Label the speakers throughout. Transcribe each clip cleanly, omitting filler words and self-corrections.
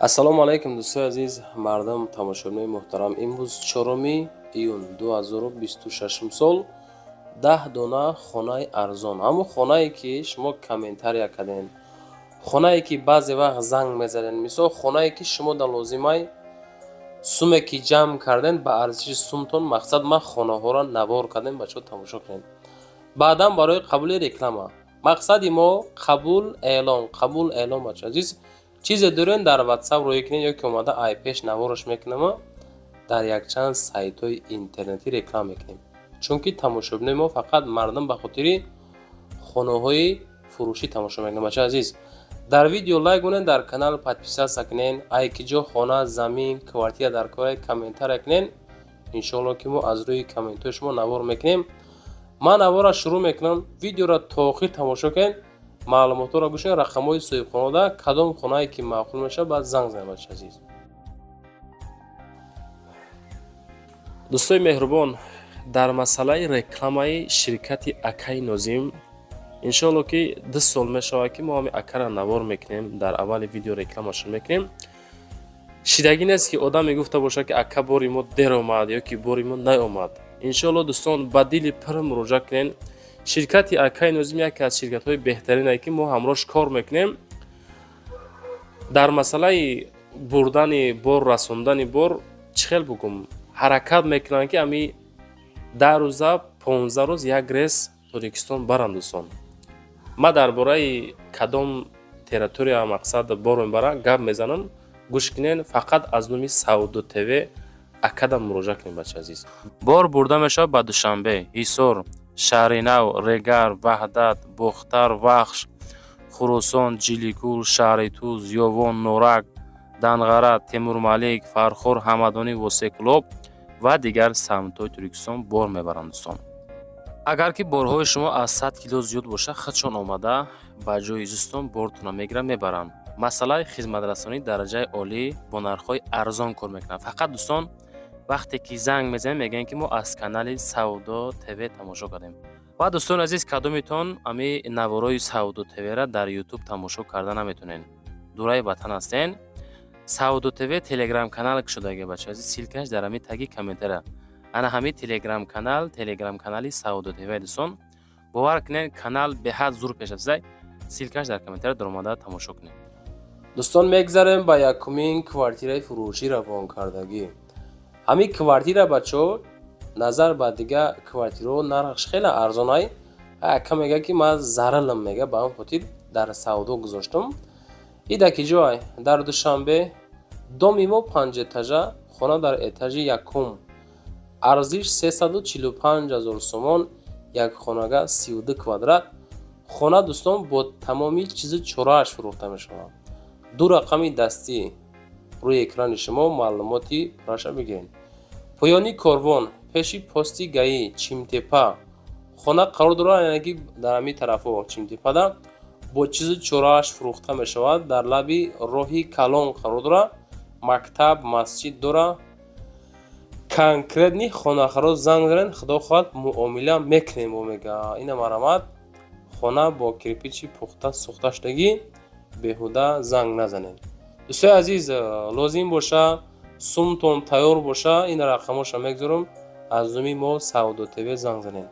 Speaker 1: Ассалому алайкум, дӯстои азиз, мардам, тамошобинои муҳтарам. Имрӯз 4 июн 2026 сол, 10 дона хонаи арзон, ҳамон хонае ки шумо комментария кардем, хонае ки баъзе вақт занг мезадем, мисол хонае ки шумо дар лозимай суме ки ҷамъ кардем, ба арзиши сумтон мақсад ман хонаҳоро навор кардем, бачаҳо тамошо кунед. Баъдан барои қабули реклама мақсади мо қабул эълон, қабул эълон. Бачаҳо азиз, чизе дорем, дар WhatsApp рӯй кунед ё ки омада ай пеш навораш мекунам, дар якчанд сайтҳои интернетӣ реклама мекунем, чунки тамошобинои мо фақат мардум ба хотири хонаҳои фурӯшӣ тамошо мекунанд. Бачаҳо азиз, дар видео лайк монед, дар канал подписаться кунед. Ай ки ҷо хона, замин, квартира дар кора, комментария кунед. Иншоалло ки мо аз рӯи комментҳои шумо навор мекунем. Ман наворро шурӯъ мекунам, видеоро то охир тамошо кунед, маълумотҳоро гӯш кунед, рақамҳои соҳибхонада, кадом хонае ки маъқул мешавад, баъд занг занед. Бачаи азиз, дӯстои меҳрубон, дар масъалаи рекламаи ширкати акаи Нозим, иншоалло ки 2 сол мешавад ки мо ҳами акара навор мекунем, дар аввали видео рекламашон мекунем. Шидагӣ нест ки одам мегуфта бошад ки ака, бори мо дер омад ё ки бори мо наомад. Иншоалло, дӯстон, ба дили пур муроҷиат кунед. Ширкати акаи Нозим яке аз ширкатҳои беҳтарине ки мо ҳамроҳш кор мекунем. Дар масъалаи бурдани бор, расондани бор, чӣ хел бугум, ҳаракат мекунанд ки ами 10 рӯза, 15 рӯз як рейс Тоҷикистон баранд. Дӯстон, ман дар бораи кадом территория мақсад бор мебарам гап мезанам, гӯш кунед. Фақат аз номи Савдо ТВ акадам муроҷиат кунед. Бача азиз, бор бурда мешавад ба Душанбе, Ҳисор, Шаҳринав, Регар, Ваҳдат, Бохтар, Вахш, Хуросон, Ҷиликул, Шаҳри Туз, Ёвон, Норак, Данғара, Темурмалик, Фархор, Ҳамадонӣ, Восеъкӯлоб ва дигар самтҳои Тоҷикистон бор мебаранд. Дӯстон, агар ки борҳои шумо аз 100 кило зиёд бошад, худшон омада ба ҷои зистон бортонро мегиранд, мебаранд. Масъалаи хизматрасонии дараҷаи олӣ бо нархҳои арзон кор мекунанд. Фақат, дӯстон, вақте ки занг мезанем, мегӯем ки мо аз канали Савдо ТВ тамошо кардем. Ва дӯстони азиз, кадомитон ами наворои Савдо ТВра дар Ютуб тамошо карда наметонед, дураи ватан ҳастен, Савдо ТВ телеграм канал кушодаги. Бача азиз, ссылка ш дар ҳами таги комментария, ана ҳами телеграм канал, телеграм канали Савдо ТВ. Дӯстон, бовар кунед, канал беҳад зур пеш рафтаи. Ссылка ш дар комментария, даромада тамошо кунед. Дӯстон, мегзарем ба якумин квартираи фурӯшӣ равонкардагӣ. Ҳамин квартира, бачаҳо, назар ба дигар квартираҳо нархш хеле арзонай. Ака мега ки ман заралам, мега, ба ҳамин хотир дар савдо гузоштам. И дар ки ҷой? Дар Душанбе, доми мо панҷэтажа, хона дар этажи якум, арзиш 345 000 сомон, як хонага, 32 квадрат хона. Дӯстон, бо тамоми чизу чорааш фурӯхта мешавад. Ду рақами дастӣ рӯи экрани шумо, маълумоти пурраша бигиред. Поёни корвон, пеши пости ГАИ, Чимтепа хона қарор дорад, яъне ки дар ҳамин тарафҳо, Чимтепада, бо чизу чорааш фурӯхта мешавад. Дар лаби роҳи калон қарор дорад, мактаб, масҷид дорад. Конкретный хонахаро занг занед, худо хоҳад, муомила мекунем бо мега. Ина марамат, хона бо кирпичи пухта сӯхта шудагӣ, беҳуда занг назанед. Дӯстои азиз, лозим боша, сумтон тайёр боша, ин рақамҳоша мегузорам, аз номи мо Савдо ТВ занг занед.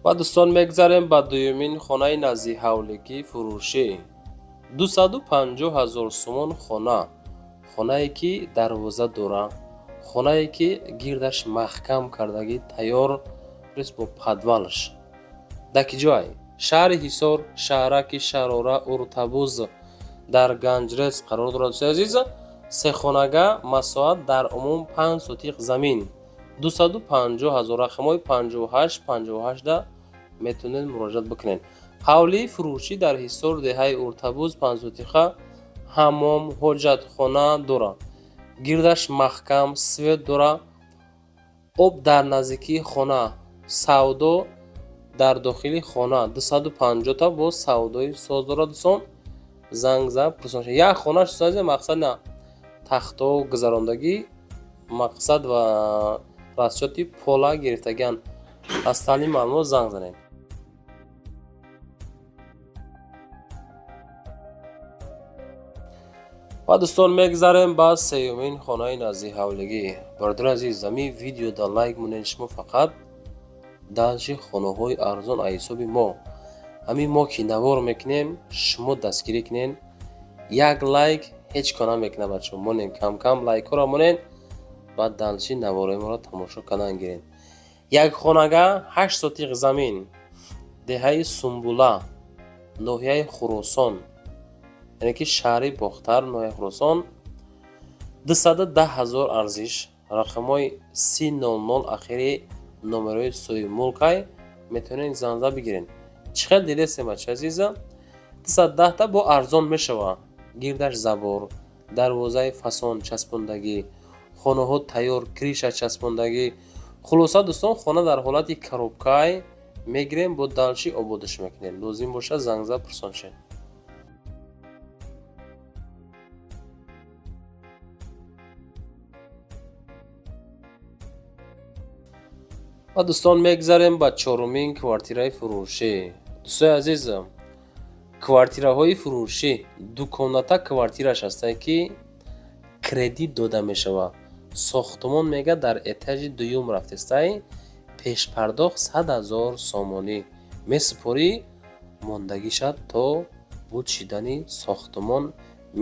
Speaker 1: Ва дӯстон, мегзарем ба дуюмин хонаи наздиҳавлигӣ фурӯшӣ, 250 000 сомон хона. Хонае ки дарвоза дора, хонае ки гирдаш маҳкам кардагӣ, тайёр, плюс бо подвал аш. Дар ки ҷой? Шаҳри Ҳисор, шаҳраки Шарора, Уртабуз дар Ганҷрез қарор дорад, дӯстои азиз. Сехонага, масоҳат дар умум 5 сотиқ замин, 250 ҳазор. Рақамҳои 58 58 метавонед муроҷиат бикунед. Ҳавлии фурӯшӣ дар Ҳисор, деҳаи Уртабуз, 5 сотиқа, ҳаммом, ҳоҷатхона дорад. Гирдаш маҳкам, свет дорад, об дар наздикии хона, савдо дар дохили хона, 250 та бо савдои соз дорад, дӯстон. Занг зад, пурсон. Як хона шуд, мақсад на тахто гузарондагӣ, мақсад ва расчёти пола гирифтагиан. Аз таълими маълумот занг занед. Ва дӯстон, мегзарем ба сеюмин хонаи наздиҳавлигӣ. Бародари азиз, ами видеода лайк монед, шумо фақат дальше хонаҳои арзон аз ҳисоби мо. Ҳамин мо ки навор мекунем, шумо дастгирӣ кунед. Як лайк ҳеҷ кор намекунад, бачаҳо. Монем, кам-кам лайкҳоро монед, баъд дальше наворҳои моро тамошо кардан гиред. Як хонага, 8 сотиқ замин, деҳаи Сумбула, ноҳияи Хуросон, яъне ки шаҳри Бохтар, ноҳияи Хуросон, 210 ҳазор арзиш. Рақамҳои 3000 ахири номерои соҳибмулкай, метавонед занг бигиред. Чӣ хел дидесем, бача азиза? 210 та бо арзон мешавад. Гирдаш забор, дарвозаи фасон часпондагӣ, хонаҳо тайёр, крыша часпондагӣ. Хулоса, дӯстон, хона дар ҳолати коробкай мегирем, бо дальше ободаш мекунем. Лозим бошад, занг зад, пурсон шед. Ва дӯстон, мегзарем ба чорумин квартираи фурӯшӣ. Дӯстои азиз, квартираҳои фурӯшӣ, дукомната квартираш ҳастае, ки кредит дода мешавад. Сохтумон мега дар этажи дуюм рафтестай, пешпардохт 100 ҳазор сомонӣ месупорӣ, мондагиша то буд шидани сохтумон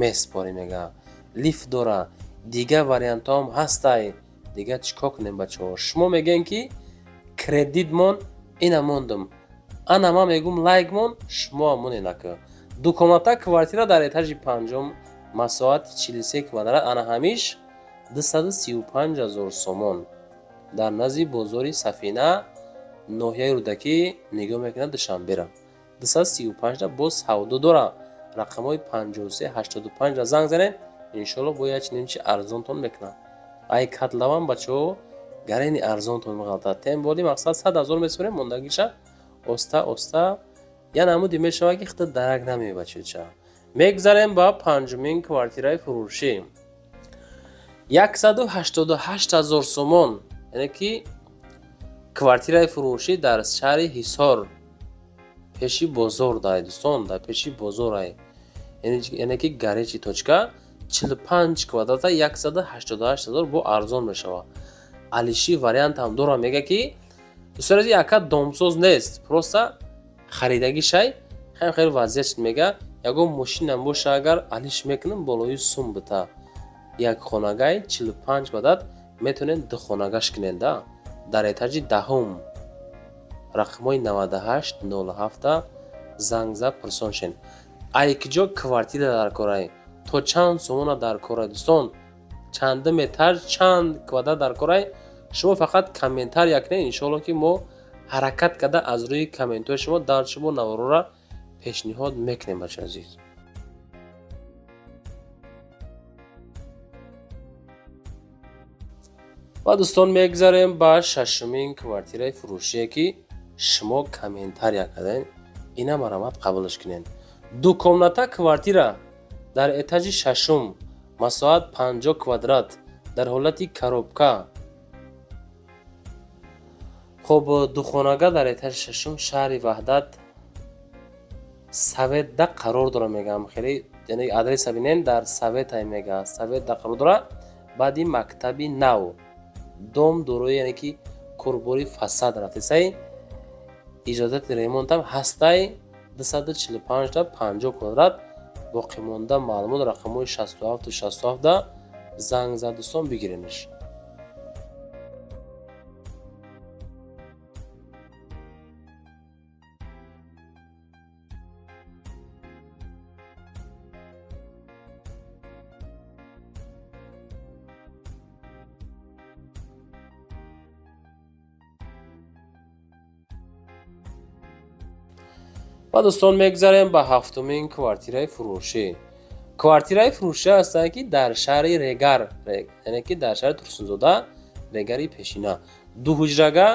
Speaker 1: месупорӣ, мега. Лифт дора, дигар вариантҳоам ҳастай. Дигар чӣ кор кунем, бачаҳо? Шумо мегӯем, ки кредитмон ина мондум, ана ман мегӯм лайкмон, шумо монед нака. Дукомната квартира дар этажи панҷум, масоҳати 43 квадрат, ана ҳамиш 235 ҳазор сомон. Дар назди бозори Сафина, ноҳияи Рӯдакӣ, нигоҳ мекунад Душанбера. 235 та боз савдо дора. Рақамҳои 53 85 ра занг занед, иншоалло бо як чунин чи арзонтон мекунад. Ай катлаван, бачаҳо, гарени арзонтон меғалтад. Тем боли мақсад 100 ҳазор месупорем, мондагиша оста оста я намуди мешавад, ки хита дарак намебачича. Мегзарем ба панҷумин квартираи фурӯшӣ. 188 ҳазор сомон, яъне ки квартираи фурӯшӣ дар шаҳри Ҳисор, пеши бозор дай, дӯстон, дар пеши бозор ай. Яъне ки горячий точка, 45 квадрата, 188 ҳазор бо арзон мешавад. Алиши вариант ҳам дорам, мега ки дӯстони азиз, яка домсоз нест, просто харидагӣ шай, хеле хеле вазъият шуд, мега, ягон мошинам боша, агар алиш мекунам, болои сум бита. Як хонагай 45 квадрат, метавонед духонагаш кунед да. Дар этажи даҳум, рақамҳои 98 07 занг зад, пурсон шен. Ай киҷо квартира дар корай, то чанд сомона дар корай, дӯстон, чандум этаж, чанд квадрат дар корай, шумо фақат комментария кунед. Иншоалло, ки мо ҳаракат карда аз рӯи комментҳои шумо дар шумо наворора пешниҳод мекунем, бачаи азиз. Ва дӯстон, мегзарем ба шашумин квартираи фурӯшие, ки шумо комментария кардем. Ина марамат қабулш кунед. Дукомната квартира дар этажи шашум, масоҳат 50 квадрат, дар ҳолати коробка. Хоб, духонага дар этажи шашум, шаҳри Ваҳдат, Советда қарор дора, мегам. Хеле, яъне адреса бинен, дар Советай, мега, Советда қарор дора, баъди мактаби нав, дом дорои, яъне ки корбори фасад рафтесай, иҷозати ремонтам ҳастай, 245 та 50 квадрат. Боқимонда маълумот рақамҳои 67 67 да занг зад, дӯстон, бигиренаш. Ва, дӯстон, мегузарем ба ҳафтумин квартираи фурӯшӣ. Квартираи фурӯшӣ ҳастанд, ки дар шаҳри Регар, яъне ки дар шаҳри Турсунзода, Регари пешина, дуҳуҷрага,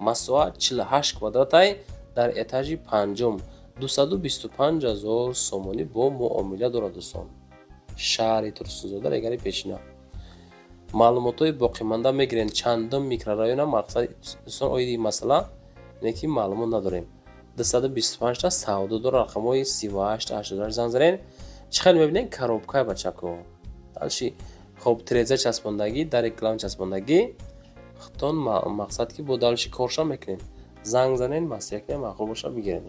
Speaker 1: масоҳат 48 квадратай, дар этажи панҷум, 225 000 сомонӣ бо муомила дорад, дӯстон. Шаҳри Турсунзода, Регари пешина. Маълумотҳои боқимонда мегирем, чандум микрорайона. Мақсад, дӯстон, оиди масъала ине ки маълумот надорем. 225та савдо дора, рақамҳои 38 88 занг занед. Чӣ хел мебинед, коробкаи, бачако, дальше. Хоб, тиреза часпондагӣ, дари калон часпондагӣ. Худтон, мақсад, ки бо дальше корша мекунед. Занг занед, маслиҳат кунед, маъқул боша, бигиред.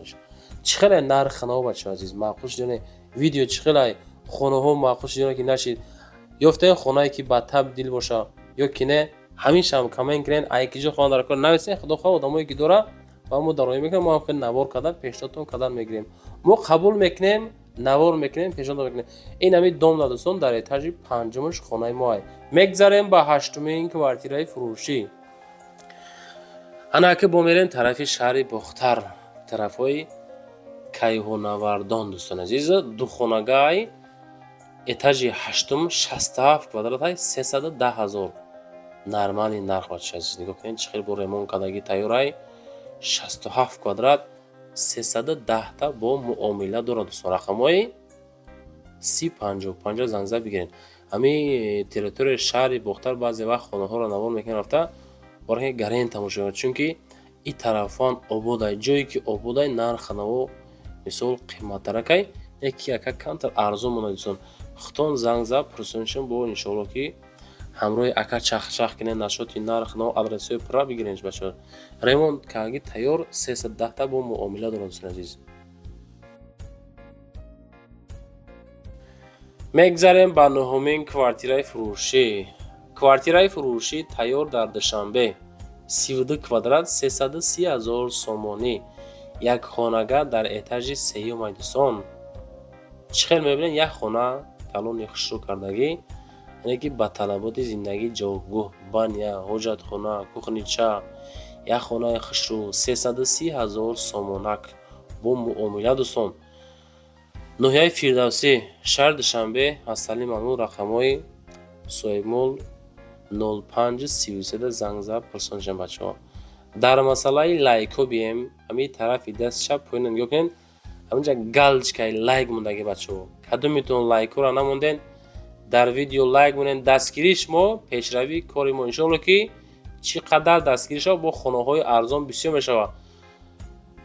Speaker 1: Чӣ хеле нарх хонаҳо, бачаҳо азиз, маъқул шуд? Видео чӣ хелай, хонаҳо маъқул шуд ки нашид? Ёфтаен хонае, ки ба таб дил боша ё ки не, ҳамишам коммент кунед. Ай ки ҷо хона дар кор, нависен. Худо хоҳ, одамое ки дора ва мо дароӣ мекунем, мо ҳам хеле навор карда пешниҳодтон кардан мегирем. Мо қабул мекунем, навор мекунем, пешниҳод мекунем. Ин ҳами дом на, дӯстон, дар этажи панҷумаш хонаи мо ай. Мегзарем ба ҳаштумин квартираи фурӯшӣ. Ана ки бо мерем тарафи шаҳри Бохтар, тарафҳои Кайҳонавардон. Дӯстони азиз, духонагай, этажи ҳаштум, 67 квадратай, 310 000, нормальный нарх. Бача азиз, нигоҳ кунед, чӣ хел бо ремонт кардагӣ тайёрай. 67 квадрат, 310та бо муомила дорад, дӯстон. Рақамҳои 30 55 зангзад, бигиред. Ҳами территорияи шаҳри Бохтар баъзе вақт хонаҳоро навор мекунем, рафта бораки гарен тамошо мекунад, чунки и тарафон ободай. Ҷое ки ободай, нарх наво мисол қиматтаракай, яки яка камтар арзон монад. Дӯстон, худтон занг зад, пурсоншон бо, иншоалло, ки ҳамроҳи ака чахчах кунед насчёти нарх наво, адресҳои пурра бигиред. Бачаҳо, ремонт кардаги тайёр, 310та бо муомила дорад. Дӯстони азиз, мегзарем ба нуҳумин квартираи фурӯшӣ. Квартираи фурӯшӣ тайёр дар Душанбе, 32 квадрат, 330 000 сомонӣ, як хонага дар этажи сеюм. Ай, дӯстон, чӣ хел мебинед, як хона калони хушрӯ кардагӣ, яъне ки ба талаботи зиндагӣ ҷавобгӯ: баня, ҳоҷатхона, кухнича. Як хонаи хушрӯ, 330 000 сомонак бо муомила, дӯстон. Ноҳияи Фирдавсӣ, шаҳри Душанбе, Ҳасали Мамнун. Рақамҳои соҳибмол 05 33 занг зад, пурсон шавем. Бачаҳо, дар масъалаи лайкҳо бием. Ҳамин тарафи дасти чап поёна нигоҳ кунед, ҳаминҷа галочкаи лайк мондагӣ. Бачаҳо, кадометон лайкҳоро намонден, дар видео лайк монед. Дастгирии шумо пешравии кори мо. Иншоалло, ки чӣ қадар дастгирӣ шавад, бо хонаҳои арзон бисёр мешавад.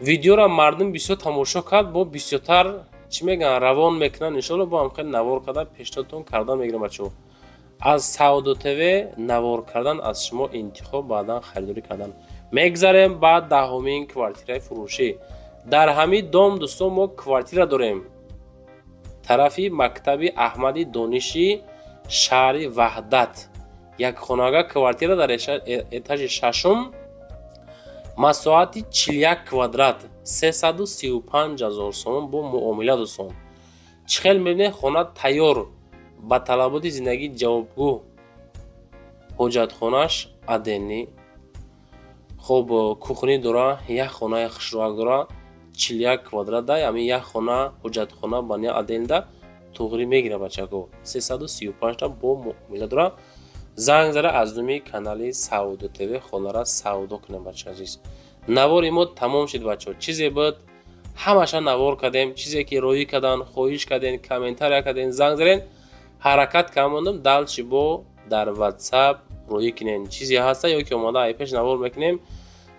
Speaker 1: Видеоро мардум бисёр тамошо кард, бо бисёртар, чӣ мегӯянд, равон мекунанд. Иншоалло, бо ҳам хеле навор карда пешниҳодтон кардан мегирем. Бачаҳо, аз Савдо ТВ навор кардан аз шумо интихоб, баъдан харидорӣ кардан. Мегзарем ба даҳумин квартираи фурӯшӣ. Дар ҳамин дом, дӯстон, мо квартира дорем тарафи мактаби Аҳмади Дониши шаҳри Ваҳдат, як хонага квартира дар этажи шашум, масоҳати 41 квадрат, 335 000 сомон бо муомила. Дӯстон, чӣ хел мебинед, хона тайёр, ба талаботи зиндагӣ ҷавобгӯ, ҳоҷатхонааш отдельный, хоб, кухни дора, як хонаи хушрӯак дора, 41 квадрат да. Ҳамин як хона, ҳоҷатхона, баня отдельный да, туғрӣ мегира. Бачако, 335та бо муомила дора. Занг зада, аз номи канали Савдо ТВ хонара савдо кунем. Бача азиз, навори мо тамом шуд. Бачаҳо, чизе буд, ҳамаша навор кардем. Чизе ки роӣ кардан хоҳиш кардем, комментария кардем, занг задем, ҳаракат кардам. Дальше бо дар Ватсап роӣ кунем, чизе ҳаста ё ки омода ай пеш навор мекунем.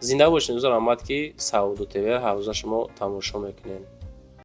Speaker 1: Зинда бошед, рӯза раҳмат, ки Савдо ТВ ҳаррӯза шумо тамошо мекунем.